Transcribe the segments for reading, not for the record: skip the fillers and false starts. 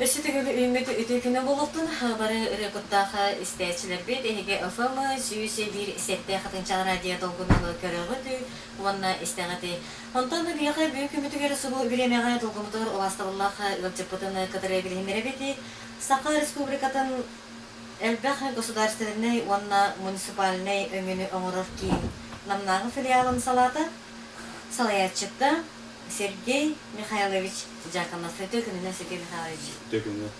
Өссө төгүл үүммүт үтүө күнэ буолуохтун бары ырыа куттаах истээччилэрбит эһиги ФМ 101 7 Хатыҥчаан радио долгунун көрөҕүт уонна истэҕит. Онтон биһиэхэ бүгүн күммүтүгэр субу бириэмэҕэ долгумутугар убаастабыллаах ыалдьыппытын кытары билиһиннэрэбит. Саха Республикатын элбэх государственнай уонна муниципальнай өҥөнү оҥорор киин Намнааҕы филиалын салаата салайааччыта Сергей Михайлович Дьяконов. Үтүө күнүнэн, Сергей Михайлович. Үтүө күнүнэн.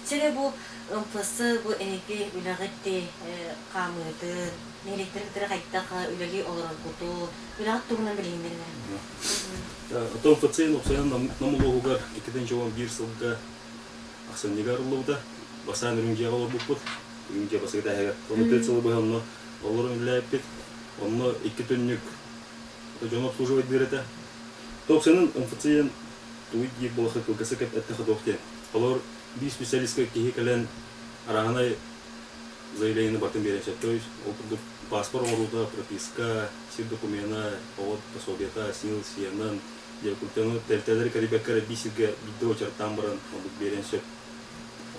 Сире бу МФС бу эһиги үлэҕит хаамыытын, нэһилиэктэри кытары хайдах үлэлии олороргутун, үлэҕит туһунан билиһиннэрин эрэ. Оттон МФЦ уопсайынан Нам улууһугар 2011 сылга ахсынньыга арыллыбыта. Бастаан үрүҥ дьиэҕэ олорбуппут. Үрүҥ дьиэ бастакы этээһигэр. Онно 4 сылы быһа онно олорон үлэлээбиппит. Онно икки түннүк дьону обслуживайдыыр этэ. Топсанын МФЦ-ен тугуй диир буолахха кылгаса кэп эттэхэ туох диэн. Олор биир специалистка киһи кэлэн арааһынай заявлениены бартын биэрэн сөп. То есть ол курдук паспорт оҥоруута, прописка, сир докумена, оҕо пособиета, СНИЛ, СИН, дьэ тэрилтэлэри кэрийбэккэ эрэ биир сиргэ биирдэ уочараттаан баран оннук биэриэн сөп.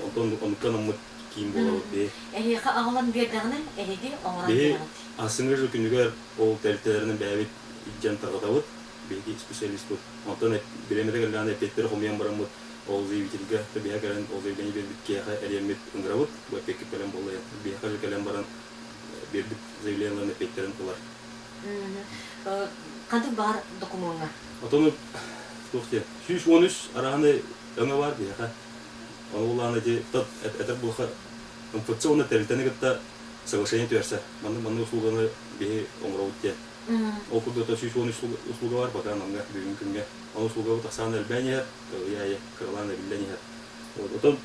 Онтон оннукка анаммыт киин буолабыт биһи. Эһиэхэ аҕалан биэрдэҕинэ, эһиги оҥорон Биһи биэрэҕит. ахсыҥҥы жыл күнүгэр ол тэрилтэлэринэн бэйэбит илдьэн тарҕатабыт, биһиги специалиспыт. Онтон бириэмэтэ кэллэҕинэ эппиэттэри хомуйан бараммыт, ол заявительгэ биһэ кэлэн ол заявление биэрбит киһиэхэ эриэммит ыҥырабыт, бу эппиэккит кэлэн буолла биһиэхэ же кэлэн баран биэрбит заявлениеларын эппиэттэрин ылар. Ханнык баҕар докумуоҥҥа? Отону туох диэн 113 арааһынай өҥө баар биһиэхэ. Ону улаан ити этэр буолха МФЦ уонна тэрилтэни кытта соглашение түһэрсэ. Маннык маннык услуганы биһи оҥоробут диэн. Ол курдук 113 услуга бар пока намҥа бүгүн күҥҥэ. Ону услугабыт ахсаана элбээн иһэр, ый аайы кыралаан эбиллэн иһэр. Отон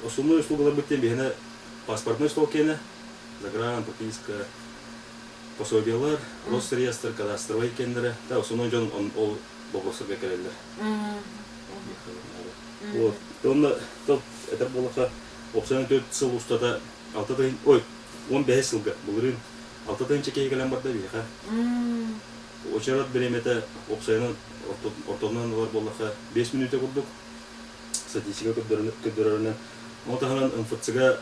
основной услугаларбыт диэн биһиэнэ паспортный стол киэнэ, загран, прописка, пособиелар, Росреестр, кадастровай киэннэрэ, да основной дьон ол боппуруостарга кэлэллэр. Вот. Онно этэр буоллахха, уопсайынан 4 сыл устата алта тыһын, ой, 15 сылга былырыын 6 тыһыынча киһи кэлэн барда биһиэхэ. Уочарат бириэмэтэ уопсайынан ортотунан ылар буоллахха 5 мүнүүтэ курдук статистика көрдөрөрүнэн. Ону таһынан МФЦ-га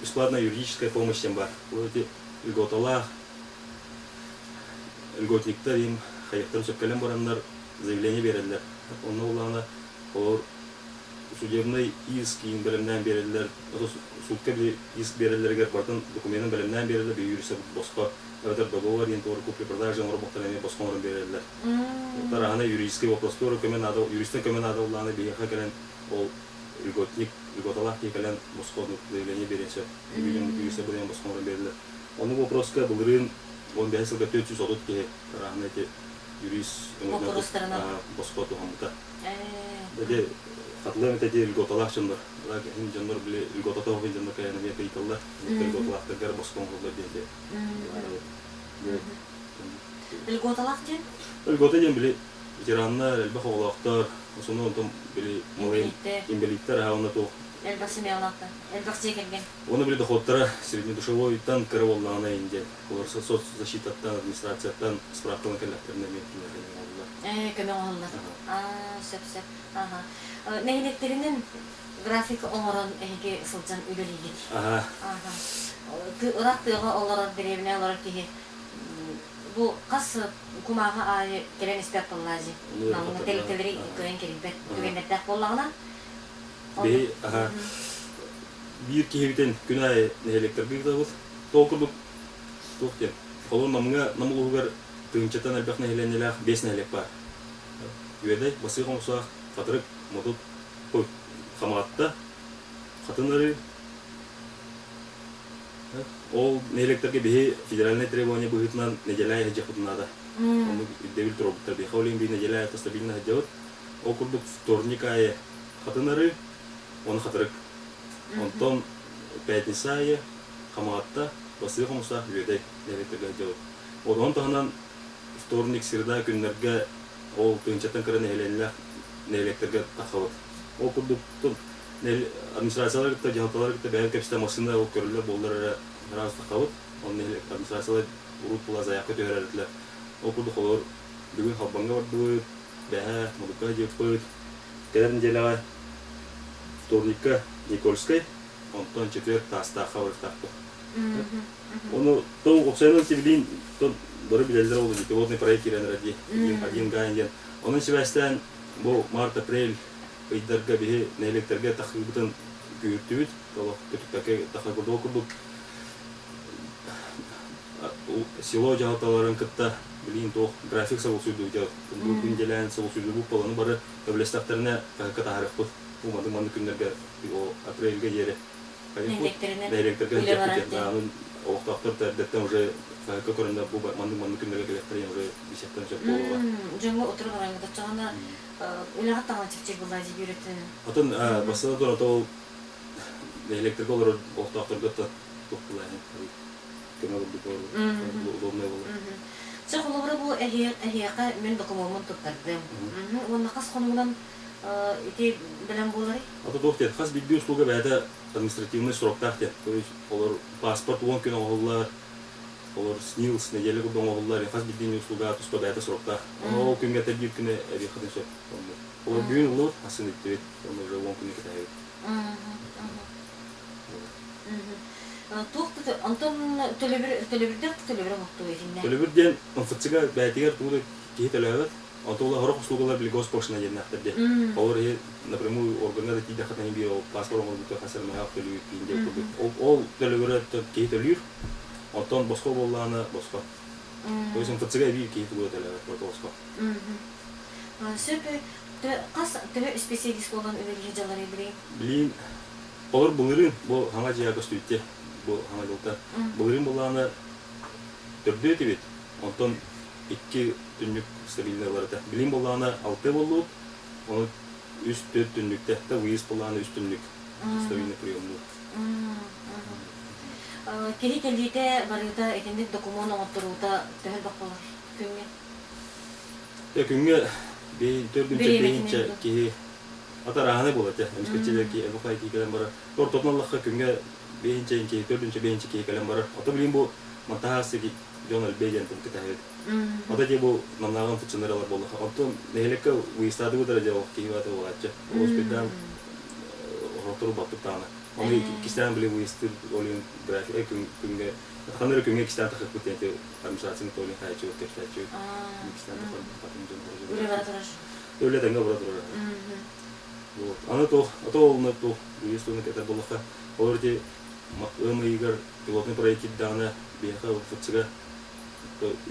бесплатная юридическая помощь диэн баар. Ол эти льготалаах льготниктар им хайыахтарын сөп кэлэн бараннар заявление биэрэллэр. Онно улаана олор судебный иск иин бэлэмнээн биэрэллэр, суутка били иск биэрэллэригэр барытын докуменын бэлэмнээн биэрэллэр, биһиги юриста босхо эбэтэр договор диэн туора купли-продажа оҥорбуттар эмиэ босхо оҥорон биэрэллэр. Тараһана юридический вопростуора көмө наада, юристтан көмө наада буоллаҕына биһиэхэ кэлэн ол льготник, льготалаах киһи кэлэн босхо заявление биэриэн сөп. Юриста бу босхо оҥорон биэрэллэр. Ону вопроска былырыын 15 сылга 430 киһи тараһана эти юрист өҥөтүнэн босхо туһаммыта. Ити хатылыам этэ дии льготалаах дьоннор. Иһин дьоннор били льготатоох дьоннор кэлэн эмиэ ыйыталлар. Льготалаахтаргар босхо оҥоһуллар диэн Льготалаах диэн? Льгота диэн били ветераннар, элбэх оҕолоохтор, основном онтон били малай инбэлииттэр аһа уонна туох Элбэх семьялаахтар, элбэх дьиэ кэргэн. Уонна били доходтара среднедушевойтан кыра буоллаҕына диэн олор соцзащитаттан, администрацияттан справкалан кэллэхтэринэ эмиэ кинилэргэ оҥоһуллар. Ээ, көмө оҥоһуллар. Аа, сөп сөп. Аха. Нэһилиэктэринэн график оҥорон эһиги сылдьан үлэлиигит. Аха. Аха. Ыраах тыаҕа олорор, дэриэбинэ олорор киһи бу хас кумааҕы аайы кэлэн испэт буоллаа дии. Намҥа тэрилтэлэри кыайан кэлбэт түгэннэрдээх буоллаҕына. Биһи аха биир киһибитин күн аайы нэһилиэктэргэ ыытабыт. Ол курдук туох диэн, холобур Намҥа Нам улууһугар тыһыынчаттан элбэх нэһилиэнньэлээх биэс нэһилиэк баар. Үөдэй, Басыы Хомусаах, Хатырык, Модут, ой, Хамаҕатта, Хатын Арыы. Ол нэһилиэктэргэ биһи федеральнай требование быһыытынан нэдиэлэ аайы сылдьыахпытын наада. Оннук ирдэбил туруорбуттар. Биһиэхэ ол иһин биир нэдиэлэ аайы стабильно сылдьабыт. Ол курдук вторник аайы Хатын Арыы, уонна Хатырык. Онтон пятница аайы Хамаҕатта, Басыы Хомусаах, Үөдэй нэһилиэктэргэ сылдьабыт. Онон таһынан вторник, среда күннэргэ ол тыһыынчаттан кыра нэһилиэнньэлээх нэһилиэктэргэ таххабыт. Ол курдук администрациялары кытта, дьаһалталары кытта бэйэм кэпсэтэ массыына ол көрүллэр буоллар эрэ сразу таххабыт. Ол нэһилиэк администрациялар урут була заявка түһэрэр этилэр. Ол курдук холобур бүгүн Халбаҥҥа бардыбыт, бэһээ Модукка сылдьыбыппыт. Кэлэр нэдиэлэҕэ. Вторникка Никольскай, онтон четверг Таастаахха барыахтаахпыт. Ону то уопсайынан тибилиин то бары билэллэр ол пилотный проект киирэн эрэ дии один гайн диэн. Онон сибээстээн бу март-апрель ыйдарга биһи нэһилиэктэргэ тахыыбытын күүһүртүбүт. Олох көтүппэккэ таха курдук курдук село дьаһалталарын кытта билигин туох график собулсуйдуу бу күн дьэлээн собулсуйдуубут буоланы бары сөбүлэстэхтэринэ хаһыкка таһаарыахпыт. Бу маннык маннык күннэргэ апрельгэ диэри нэһилиэктэргэ сылдьыахпыт. Олохтоохтор да эрдэттэн уже хаһыкка көрөннөр бу маннык маннык күннэргэ кэлиэхтэрин уже бисиэхтэрин сөп буолуоҕа. Дьоҥҥо утары бараҥҥыт оччоҕуна үлэҕэ таҥа чэпчэки буолла дии биэрэтин. Атын бастатан туран ол нэһилиэктэргэ олорор олохтоохторго туох былааһын көмө курдук удобнай буолар. Чэ, холобура бу эһиэхэ мин докумуоммун туттардым. Уонна хас хонугунан ити бэлэм буоларый? Ата туох диэн, хас биирдии услуга бэйэтэ административнай сроктаах диэн. То есть олор паспорт 10 күн оҥоһуллар, олор СНИЛС нэдиэлэ курдук оҥоһуллар, хас биирдии услуга туспа бэйэтэ сроктаах. Ону ол күҥҥэ биир күнэ эбиэххитин сөп. Олор бүгүн ыллыбыт, асын иттибит, уонна уже 10 күнү кэтэһэбит. Туох да онтон төлөбүр төлөбүрдээх да төлөбүрэ оҥортуу итиннэ. Төлөбүр диэн МФЦ-га бэйэтигэр тугу да киһи төлөөбөт. Онтон ол сорох услугалар били госпошлина диэннээхтэр диэн. Олор иһи напрямую органҥа да тиийдэххэ биир ол паспорт оҥорбута хас эрэ мөһөөх төлүүр киин диэн курдук. Ол төлөбүрэ киһи төлүүр. Оттон босхо буоллаҕына босхо. То есть МФЦ-га эбии киһи тугу да төлөөбөт, барыта босхо. Сөп хас төһө специалист буолан үлэлиир дьаларый билигин? Билигин олор былырыын бу хаҥа дьиэ көстүүтэ бу хаҥа дьылта былырыын буллаҕына төрдүө этибит онтон икки түннүк стабильный ылар этэ билигин буоллаҕына алты буоллубут ону үс төрт түннүктэ да выезд буоллаҕына үс түннүк стабильный приемнуур. Киһи кэлиитэ барыыта итинник докумуон оҥотторуута төһө элбэх буолар күҥҥэ? Күҥҥэ төрдүнчэ бэһинчэ киһи атарааһына буолар этэ. Эмискэччилэр киһи эбэхай киһи кэлэн барар. Ортотунан ыллахха күҥҥэ бэһинчэ киһи, төрдүнчэ бэһинчэ киһи кэлэн барар. Ото билигин бу мантаһаас дьон элбээ диэн тыл кэтэһэбит. Ото дии бу намнааҕын функционералар буоллаха. Онтон нэһилиэккэ выездтаатыбыт эрэ дьэ киһи баата буолааччы. Олус бирдаан орохтору баттык даҕаны. Ону иккистээн били выездтыыр олин график күҥҥэ ханна эрэ күҥҥэ иккистээн тахыппыт диэн администрацияны толин хаайчыбыт кэпсээччибит. Иккистээн тахар атын дьон Үлэ бара турар. Үлэ тэҥҥэ бара турар. Вот. Аны туох, ато олуна туох, выезд туһунан кэтэр буоллахха, олор ити ыам ыйыгар пилотный проект киирдэҕинэ, биһиэхэ ФЦ-га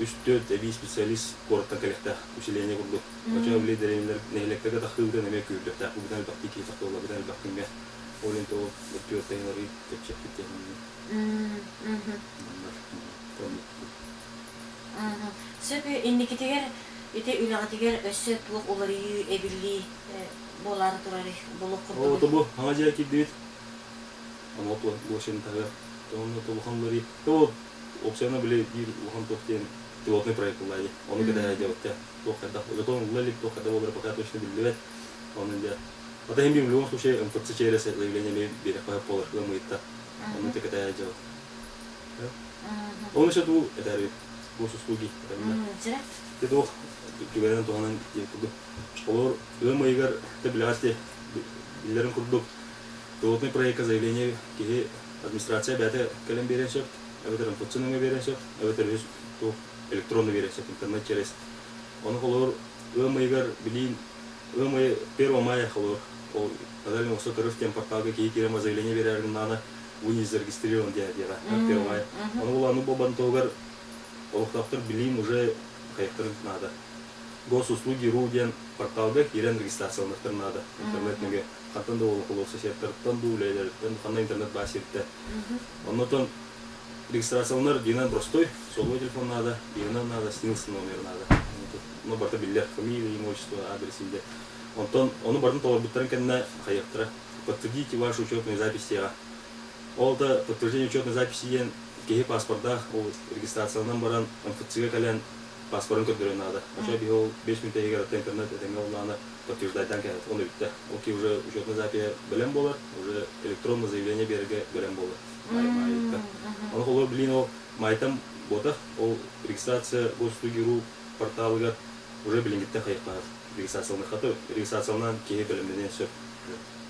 үс-төрт эбии специалист куораттан кэлиэхтээх усиление курдук. Оччоҕо били дэриэбинэлэр нэһилиэктэргэ тахсыыбытын эмиэ күүрдүөхтээх, бу бүтэн элбэхтии киһи тахталла, бүтэн элбэх күҥҥэ. Ол иһин тоҕо түөрт ыйын чэпчэппит диэн Сөп инникитигэр ити үлэҕитигэр өссө туох уларыйыы, эбиллии буолаары турарый, буолуох Оо, курдугуй? бу хаҥа дьиэ киирдибит. Аны площадь таһыгар. Онно улахан уларыйыы. То опционно били биир улахан туох диэн пилотный проект буолла дии. Ону кэтэһэ дьэ туох хайдах готовым улла илик туох хайдах буолара пока точно биллибэт. Онон дьэ Ата иһин в любом случае МФЦ через заявление эмиэ биэрэххэ сөп буолар ыам ыйытта. Ону кэтэһэ дьэ Оны еще туу этээри госуслуги Ти туох түгэнэн туһанан диэн курдук. Олор ыам ыйыгар те билэҕэс биллэрин курдук пилотный проекка заявление киһи администрация бэйэтэ кэлэн биэриэн сөп, эбэтэр МФЦ нөҥүө биэриэн сөп, эбэтэр үһүс туох электронно биэриэн сөп интернет через. Ону холобур ыам ыйыгар билиин ыам ыйы 1 мая холобур ол Наталья Осоторов диэн порталга киһи киирэн заявление биэрэр гыннаҕына вы не зарегистрирован диэн этиэҕэ 1 мая. Ону булааны буолбан туһугар олохтоохтор билиим уже хайыктарын наада. Госуслуги ру диэн порталга киирэн регистрацияланыахтарын наада. Интернет нөҥүө хантан да буолуох сосеттартан дуу, үлэлэриттэн ханна интернет баар сиртэ. Оннотон регистрацияланар дьиҥинэн простой, сотовый телефон наада, ИНН наада, СНИЛС номер наада. Ну, барыта биллэр, фамилия, имя, отчество, адрес индэ. Онтон ону барытын толорбуттарын кэннэ хайыахтара. Подтвердите вашу учетную запись диэҕэ. Ол да подтверждение учетной записи диэн киһи паспордаах ол регистрацияланан баран МФЦ-га кэлэн паспорын көрдөрөн наада. Очо биһи ол 5 мүнөт иһигэр ата интернет этэҥҥэ буоллаҕына подтверждайтан кэлэр. Ону бүттэ. Ол киһи уже учетная запись бэлэм буолар, уже электронное заявление биэрэргэ бэлэм буолар. Маайыкка. Ону холобур билин ол майтан буотах, ол регистрация госуслуги.ру порталыгар уже билиҥҥиттэн хайыахтаах регистрацияланыахха регистрацияланан киһи бэлэмнэниэн сөп.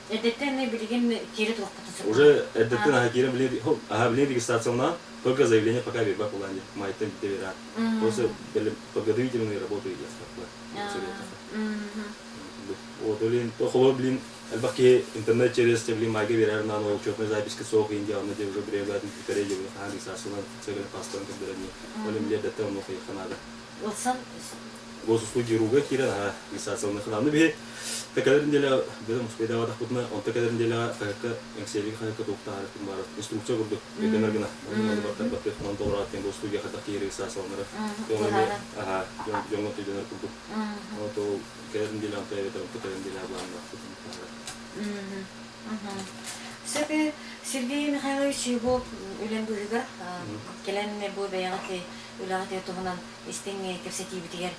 Эрдэттэн билигин киирэ туруохпутун сөп. Уже эрдэттэн аха киирэн билин аха билин регистрациялаан, только заявление пока бербат буолан дии, майтан битэ бераат. Просто подготовительные работы идет. Вот, блин, то блин, элбэх киһи интернет через блин майга берер наан ол учетная записка суох иин диэн де уже брегатын бүтэрэ дебин хаан регистрациялан цегеле паспорт көрдөрөн ол эмиле дэтте онно хайыха надо. Ылсан Госуслуги руга киирэн аха регистрациялана хананы биһи текелер неделя бедом успейдаватахпытына онто келер неделя хаһыкка эҥсиэлиги хаһыкка туохтаһарыктын баар инструкция курдук өйдөнөр гына онно баттар баттыах онон толораат диэн госуслуги хатах киһи регистрацияланара аха дьоҥҥо өйдөнөр курдук ол кэлэр неделя онто эбэтэр онто кэлэр неделя былааннаахпыт. Сөп Сергей Михайлович бу үлэн быыһыгар кэлэн бу бэйэҕит үлэҕит туһунан истиҥ кэпсэтиибитигэр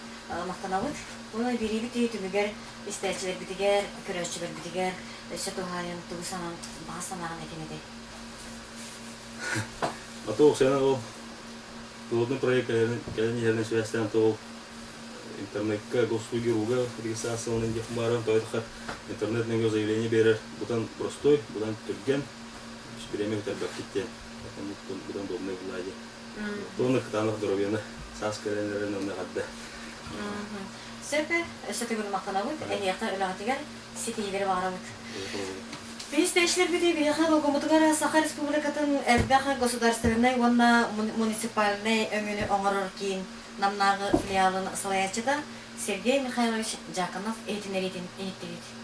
махтанабыт. Уонна биэриибит түмүгэр истээччилэрбитигэр, көрөөччүлэрбитигэр өссө туһаайан тугу санаан, баҕа санааҕын этиҥ этэй? А то сена ол пилотный проект кэлэн иһэринэн сибээстээн то ол интернекка госуслуги руга регистрацияланан диэх бааран тойтохо интернет нөҥүө заявление биэрэр бутан простой, бутан түргэн, бириэмэ бүтэрбэккит диэн бутан удобный булаа диэн. Туону кытаанах доруобуйаны саас кэлэн эрэн онно эҕэрдэ. Сөп, өссө төгүл махтанабыт. Эһиэхэ үлэҕитигэр ситиһиилэри баҕарабыт. Биһиги биһиэхэ болгомутугар Саха Республикатын элбэх государственнай уонна муниципальнай өҥөнү оҥорор киин Намнааҕы филиалын салайааччыта Сергей Михайлович Дьяконов иһитиннэриитин иһиттибит.